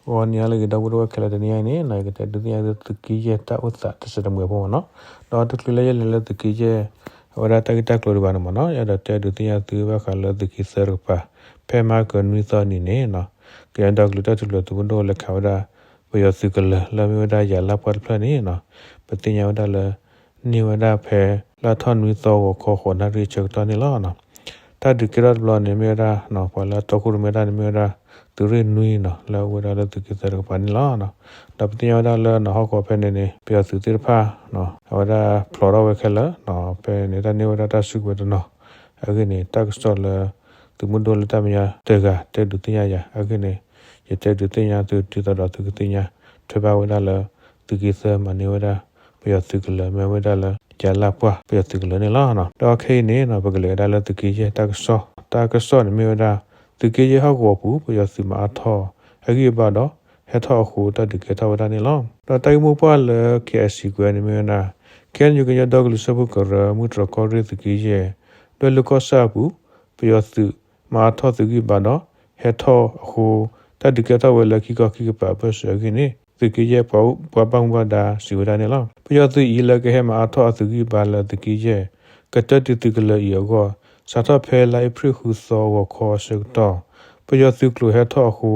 ဂီၤနံၤဟါလၢအဂ့ၤ ဒီပုၢ်ဝဲၢ်ခဲလၢာ်, တနံၤအံၤန့ၣ် ယကတဲဒုးသ့ၣ်ညါသု သုးက့ယဲၢ်တၢ်အိၣ်သးတစဲးတမှဲၤဖိမ့ၢ်နီၤ. ဒီးတချုးလၢယလဲၤလၢသုးက့ယဲၢ် အဝဲဒၣ်တၢ်ဂ့ၢ်တၢ်ကျိၤဒံးဘၣ်န့ၣ်မ့ၢ်နီၤ, ယအဲၣ်ဒိးတဲဒုးသ့ၣ်ညါသုဘၣ်ဃးလၢသုးက့သၢတကပၤ, ဖဲမဟါကနွံသီအနံၤန့ၣ်နီၤ, ကညီဒီကလုာ်တၢ်ထူၣ်ဖျဲးသုးမုၢ်ဒိၣ်လဲၤခးဝဲဒၣ် ပယီၤသုးကလၢၤလၢအမ့ၢ်ဝဲဒၣ်ယၤလၢ်ပှၢ်တဖျၢၣ်န့ၣ်နီၤ, ပသ့ၣ်ညါဝဲဒၣ်လၢ န့ၢ်ဝဲဒၣ်ဖဲ လၢအထီၣ်နွံသီဂီၤခီဃိးနၣ်ရံၣ်အဆၢကတီၢ်န့ၣ်လီၤ. တၢ်ဒုးကဲထီၣ်တဘျီန့ၣ်မ့ၢ်ဝဲဒၣ် ပှၤလၢအတီခိၣ်ရိၣ်မဲတၢ်န့ၣ်မ့ၢ်ဝဲဒၣ် သုးရ့ၣ်နွံနီၤ လၢအအိၣ်ဝဲဒၣ်လၢသုးက့သၢတကပၤန့ၣ်လီၤ. ဒီးပသ့ၣ်ညါဝဲဒၣ်လၢနီၤ ဟီၣ်ကဝီၤဖဲန့ၣ်န့ၣ် ပယီၤသုးသ့ၣ်တဖၣ် အဝဲဒၣ်ဖျိးထီၣ်ဝဲခဲလၢာ်, ဖဲန့ၣ်တၢ်န့ၢ်ဝဲဒၣ်တၢ်စုကဝဲၤတနီၤ, အဂ့ၢ်န့ၣ် တၢ်ကစီၣ်လၢ သုးမုၢ်ဒိၣ်လၢတၢ်မဲာ်ညါတဂၤတဲဒုးသ့ၣ်ညါယၤ, အဂ့ၢ်န့ၣ် ယတဲဒုးသ့ၣ်ညါသုဒ်သိးဒီးသုကသ့ၣ်ညါ ထွဲဘၣ်ဝဲဒၣ်လၢ သုးက့သၢမၤန့ၢ်ဝဲဒၣ် ပယီၤသုးကလၢၤ မ့ၢ်ဝဲဒၣ်လၢ ယၤလၢ်ပှၢ်ပယီၤသုးကလၢၤန့ၣ်လီၤ. ဒီးခဲအံၤန့ၣ် ပကလဲၤဝဲဒၣ်လၢသုးက့ယဲၢ်တၢ်ကစီၣ်, တၢ်ကစီၣ်န့ၣ်မ့ၢ်ဝဲဒၣ် သုးက့ယဲၢ်ဟီၣ်ကဝီၤပူၤ ပယီၤသုးမၤအါထီၣ်အဂံၢ်အဘါဒီး ဟဲထီၣ်အဃိ တၢ်ဒုးကဲထီၣ်ဝဲဒၣ်န့ၣ်လီၤ. ဒီးတၢ်ဂ့ၢ်မိၢ်ပှၢ်လၢ KIC ကွဲးန့ၣ်မ့ၢ်ဝဲဒၣ် KNU ကညီဒီကလုာ်စၢဖှိၣ်ကရၢ မုၢ်တြီၤကီၢ်ရ့ၣ်သုးက့ယဲၢ် ဒွဲၣ်လိၤကီၢ်ဆၣ်အပူၤ ပယီၤသုးမၤအါထီၣ်သုးဂံၢ်ဘါဒီး ဟဲထီၣ်အဃိ တၢ်ဒုးကဲထီၣ်ဝဲလၢခံခီခံကပၤအဘၢၣ်စၢၤအဂ့ၢ်န့ၣ် သုးက့ယဲၢ်ပှၤဘၣ်မူဘၣ်ဒါစံးဝဲဒၣ်န့ၣ်လီၤ. ပယီၤသုးအံၤလၢကဟဲမၤအါထီၣ်အသုးဂံၢ်ဘါလၢသုးက့ယဲၢ် ကတၢၢ်တံၤသုးကလၢၤအံၤအဂီၢ် စးထီၣ်ဖဲလါအ့ဖြ့ၣ်ဃုသီဂီၤခီအဆၢကတီၢ် ပယီၤသုးကျိၤဟဲထီၣ်အဃိ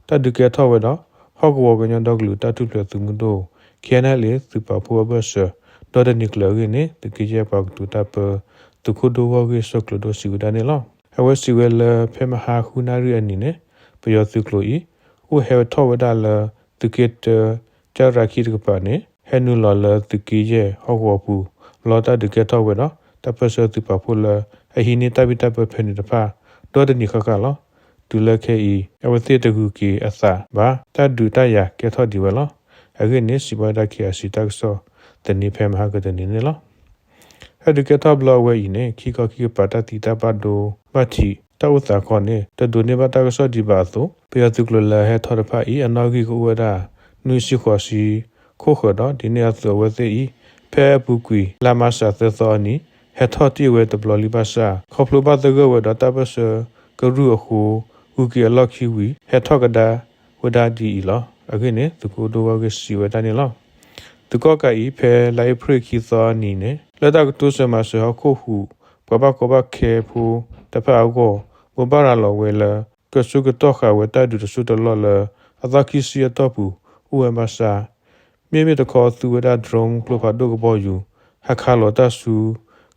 တၢ်ဒုးကဲထီၣ်ဝဲဒီး ဟီၣ်ကဝီၤကညီဒီကလုာ်တၢ်ထူၣ်ဖျဲးသုးမုၢ်ဒိၣ် KNLA သုးပာ်ဖှိၣ်အဘၢၣ်စၢၤ ဒီတနံၤကျၢၤအဂ့ၢ်န့ၣ် သုးက့ယဲၢ်ပှၤကတိၤတၢ်ပၢ သုးခိၣ်ဒိၣ်ဂီၢ်ဂ့ၢ်ဆၢကျိၤဒိၣ်စံးဝဲဒၣ်န့ၣ်လီၤ. အဝဲစံးဝဲလၢဖဲမဟါဃုနၣ်ရံၣ်အနံၤန့ၣ် ပယီၤသုးကျိၤအံၤ အိၣ်ဟဲထီၣ်ဝဲဒၣ်လၢ သုးက့တၢ ကၠၢရၤခံတကပၤန့ၣ် ဟဲနုာ်လီၤလၢသုးက့ယဲၢ်ဟီၣ်ကဝီၤပူၤ လီၤတၢ်ဒုးကဲထီၣ်ဝဲဒီး တၢ်ပၢၢ်ဆၢသုးပာ်ဖှိၣ်လၢ အဟံးန့ၢ်တၢ်ဘံၣ်တၢ်ဘၢဖဲန့ၣ်တဖၣ် ဒီတနံၤဃၣ်ဃၣ်လီၤ. တုၤလၢခဲအံၤ အဝဲသ့ၣ်တဂုၤက့ၤအသးဘၣ် တၢ်ဒုးတၢ်ယၤကဲထီၣ်ဒံးဝဲလီၤ. အဂ့ၢ်န့ၣ် စံးဘၣ်ဝဲဒၣ် KIC တၢ်ကစီၣ်သန့ဖဲမဟါကတနံၤန့ၣ်လီၤ. တၢ်ဒုးကဲထီၣ်ဘျီအဝဲအံၤန့ၣ် ခံခီခံကပၤတၢ်သံတၢ်ဘၣ်ဒိဘၣ်ထံး တၢ်အိၣ်သးခီန့ၣ် တဒိးန့ၢ်ဘၣ်တၢ်ကစီၣ်ဒံးဘၣ်အသိး ပယီၤသုးကျိၤလၢအဟဲထီၣ်တဖၣ်အံၤ အနီၣ်ဂံၢ်ကအိၣ်ဝဲဒၣ် နွံဆံဃိးဆံ ခိၣ်ဃၢၤဒီး ဒ်န့ၣ်အသိးအဝဲသ့ၣ်အံၤ ဖဲအပူၤကွံာ်လါမးရှးသၢသီအနံၤ ဟဲထီၣ်တ့ၢ်ဝဲတဘျီလံဘၣ်ဆၣ် ခီဖျိဘၣ်သဂၢၢ်ဝဲဒီးတၢ်ပၢၢ်ဆၢကရူၢ်အဃိ ဂုၤက့ၤအလီၢ်ခံဝံၤ ဟဲထီၣ်ကဒါဝဲဒၣ်ဒ်အံၤလီၤ. အဂ့ၢ်န့ၣ် သုးခိၣ်ဒိၣ်ဂီၢ်ဂ့ၢ်စံးဝဲဒၣ်န့ၣ်လီၤ. သုးကီၣ်ကးအံၤ ဖဲလါအ့ဖြ့ၣ်ခံသီအနံၤန့ၣ် လၢတၢ်ကတိၤဆၢမၤစၢၤဟီၣ်ခိၣ်ဟူး ပှၤဘၣ်ကီဘၣ်ခဲဖိတဖၣ်အဂီၢ် ဘိးဘၣ်ရၤလီၤဝဲလၢ ကဆိကတီၢ်ဃာ်ဝဲတၢ်ဒုးတစိၢ်တလီၢ်လၢ အသီခံဆံအတီၢ်ပူၤ အိၣ်ဝဲဘၣ်ဆၣ် မ့မ့ၢ်တခီသူဝဲဒၣ် drone ကျိဖးဒိၣ်ကဘီယူၤ ဟဲခးလီၤတၢ်ဆူ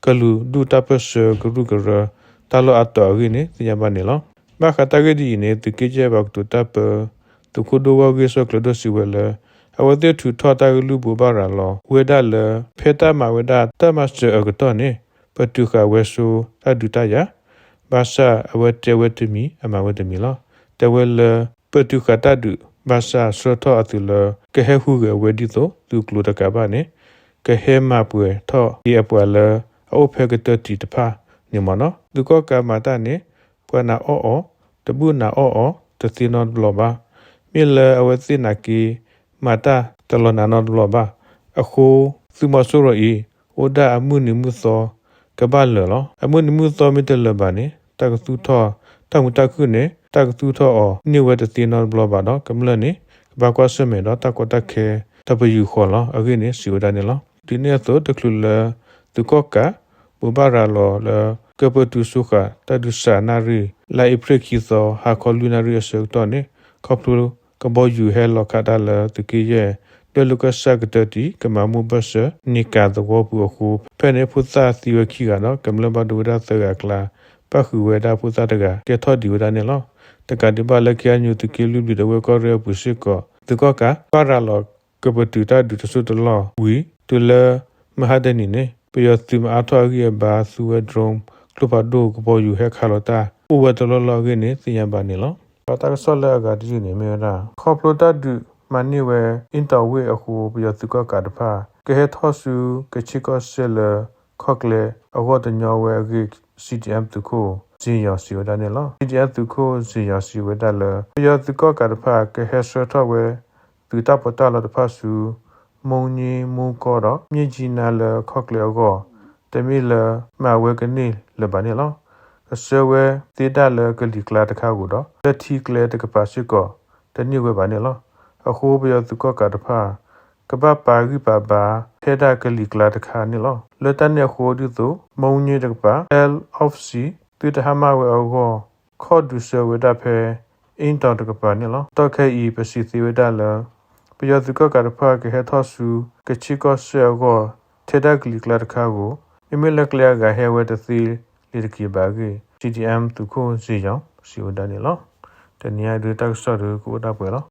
ကလုာ်ဒူၣ်တၢ်ပၢၢ်ဆၢကရူၢ်ကရၢ တၢ်လီၢ်အါတီၤအဂ့ၢ်န့ၣ် သ့ၣ်ညါဘၣ်န့ၣ်လီၤ. ဘၣ်ဃးတၢ်ဂ့ၢ်ဒ်အံၤန့ၣ် သုးက့ယဲၢ်ပှၤကတိၤတၢ်ပၢ သုးခိၣ်ဒိၣ်ဂီၢ်ဂ့ၢ်ဆၢကျိၤဒိၣ်စံးဝဲလၢ အဝဲသ့ၣ်ထုးထီၣ်တၢ်ကလုၢ်ဘိးဘၣ်ရၤလီၤဝဲဒၣ်လၢ ဖဲတၢ်မၤဝဲဒၣ်တၢ်မၤစၢၤအကတီၢ်န့ၣ် ပတုာ်ဃာ်ဝဲဆိတၢ်ဒုးတၢ်ယၤ ဘၣ်ဆၣ်အဝဲတဲဝဲတမံၤ အမၤဝဲတမံၤလီၤ. တဲဝဲလၢ ပတုာ်ဃာ်တၢ်ဒုး ဘၣ်ဆၣ်ဆှၢထီၣ်အသုးလၢ ကဟဲဟူးဂဲၤဝဲဒ်သိးသုးကျိၤတကးဘၣ်န့ၣ် ကဟဲမၤပှဲၤထီၣ်က့ၤအပှၤလၢအအိၣ်ဖဲကတၢၢ်တံၤတဖၣ်န့ၣ်မ့ၢ်နီၤ. သုးကီၣ်ကးမၤတၢ်န့ၣ် ပှၤနာ်အီၣ်အီၤ တဘူၣ်နာ်အီၣ်အီၤတသ့နီတဘျီဘၣ်. မ့ၢ်လၢအဝဲသ့ၣ်နာ်က့ မၤတၢ်တလီၤနာ်နီတဘျီဘၣ်. အဃိ သုးမီၤစိရိၤအံၤ အိၣ်ဒၣ်အမုၢ်နံၤမုၢ်သီကဘၣ်လၢာ်လီၤ. အမုၢ်နံၤမုၢ်သီမ့ၢ်တလၢာ်ဘၣ်န့ၣ် တၢ်ကသူၣ်ထီၣ်တၢ်မုာ်တၢ်ခုၣ်န့ၣ် တၢ်ကသူၣ်ထီၣ်အီၤန့ၢ်ဝဲတသ့နီတဘျီဘၣ်ဒီး ကမျၢၢ်န့ၣ် ကဘၣ်ကွၢ်ဆၢၣ်မဲာ်ဒီးတၢ်ကီတၢ်ခဲတပယူာ်ဃီလီၤ. အဂ့ၢ်န့ၣ် စံးဝဲဒၣ်န့ၣ်လီၤ. ဒ်န့ၣ်အသိး တချုးလၢ သုးကီၣ်ကး ဘိးဘၣ်ရၤလီၤလၢ ကပတုာ်ဆိဃာ်တၢ်ဒုးစှၤနၣ်ရံၣ် လါအ့ဖြ့ၣ်ခံသီ ဟါခီလွံၢ်နၣ်ရံၣ်အဆၢကတီၢ်န့ၣ် ခီဖျိကဘီယူၤဟဲလီၤခးတၢ်လၢသုးက့ယဲၢ် ဒွဲၣ်လိၤကီၢ်ဆၣ်ကတၢၢ်တံၤ ကမၤမိၢ်ဘၢၣ်စၢၤ န့ၢ်ကၤသဝီပူၤအဃိ ဖဲန့ၣ်ဖိသၣ်သံဝဲခံဂၤဒီး ကမျၢၢ်ဘၣ်ဒိဝဲဒၣ်သၢဂၤအကျါ ပၣ်ဃုာ်ဝဲဒၣ်ဖိသၣ်တဂၤ ကဲထီၣ်ဒံးဝဲဒၣ်န့ၣ်လီၤ. တကးဒံးဘၣ်လၢ KNU သုးက့လွံၢ်ဘျံးဒဝဲၢ်ကီၢ်ရ့ၣ်အပူၤစ့ၢ်ကီး သုးကီၣ်ကး ဘၣ်ရၤလီၤကပတုာ်တၢ်ဒုးတစိၢ်တလီၢ်ဝံၤ တုၤလၢမဟါတနံၤန့ၣ် ပယီၤသုးမၤအါထီၣ်အဂံၢ်အဘါ သူဝဲ drone ကျိဖးဒိၣ်ကဘီယူၤဟဲခးလီၤတၢ် အိၣ်ဝဲတလီၢ်လီၢ်အဂ့ၢ်န့ၣ် သ့ၣ်ညါဘၣ်န့ၣ်လီၤ. ဒီးတၢ်ကစီၣ်လၢအဂၤတယုၢ်န့ၣ်မ့ၢ်ဝဲဒၣ် ခီဖျိတၢ်ဒုးမၤန့ၢ်ဝဲ အ့ၣ်တီၣ်ဝ့ၢ်အဃိ ပယီၤသုးကီၣ်ကးတဖၣ် ကဟဲထီၣ်ဆူကဆ့ကီၢ်စဲၣ်လၢခီၣ်ကျဲအဂီၢ်တညီဝဲအဂ့ၢ် CDM သုးခိၣ် ဇင်ယီၤ စံးဝဲဒၣ်န့ၣ်လီၤ. CDM သုးခိၣ် ဇင်ယီၤ စံးဝဲဒၣ်လၢ ပယီၤသုးကီၣ်ကးတဖၣ် ကဟဲဆှၢထီၣ်ဝဲ သုးတၢ်ပီးတၢ်လီတဖၣ်ဆူ မိၢ်နံၤ မူကီၢ်ဒီး မၠ့ၣ်ကၠံနါလၢခီၣ်ကျဲအဂီၢ် တမ့ၢ်လၢမၤဝဲကန့ၢ်လၢၤဘၣ်န့ၣ်လီၤ. ကဆှၢဝဲသ့ဒၣ်လၢကလံၤကျါတခါဧိၤဒီး လၢထံကျဲတကပၤစ့ၢ်ကီး တန့ၢ်ဝဲဘၣ်န့ၣ်လီၤ. အဃိပယီၤသုးကီၣ်ကးတဖၣ် ကဘၣ်ပာ်ဂံၢ်ပာ်ဘါ ထဲဒၣ်ကလံၤကျါတခါန့ၣ်လီၤ. လၢတၢ်န့ၣ်အဃိဒ်သိး မူည့တကပၤ L office သုတဟါမၢ်ဝဲအဂီၢ် ခီၣ်ဒုးစၢၤဝဲဒၣ်ဖဲ အ့ၣ်တီၤတကပၤန့ၣ်လီၤ. တီၢ်ခဲအံၤ ပစံးသ့ဝဲဒၣ်လၢ ပယီၤသုးကီၣ်ကးတဖၣ် ကဟဲထီၣ်ဆူ ကဆ့ကီၢ်စဲၣ်အဂီၢ် ထဲဒၣ်ကလံၤကျါတခါဧိၤ, မ့မ့ၢ်လၢကျဲအဂၤဟဲဝဲတသ့လၢၤတက့ၢ်ဘၣ်အဂ့ၢ် CDM သုးခိၣ်စ့ယီၤ စံးဝဲဒၣ်န့ၣ်လီၤ. တနံၤအံၤဒုးတၢ်ကစီၣ်ဒုးကအိၣ်ဒၣ်ပှဲၤလီၤ.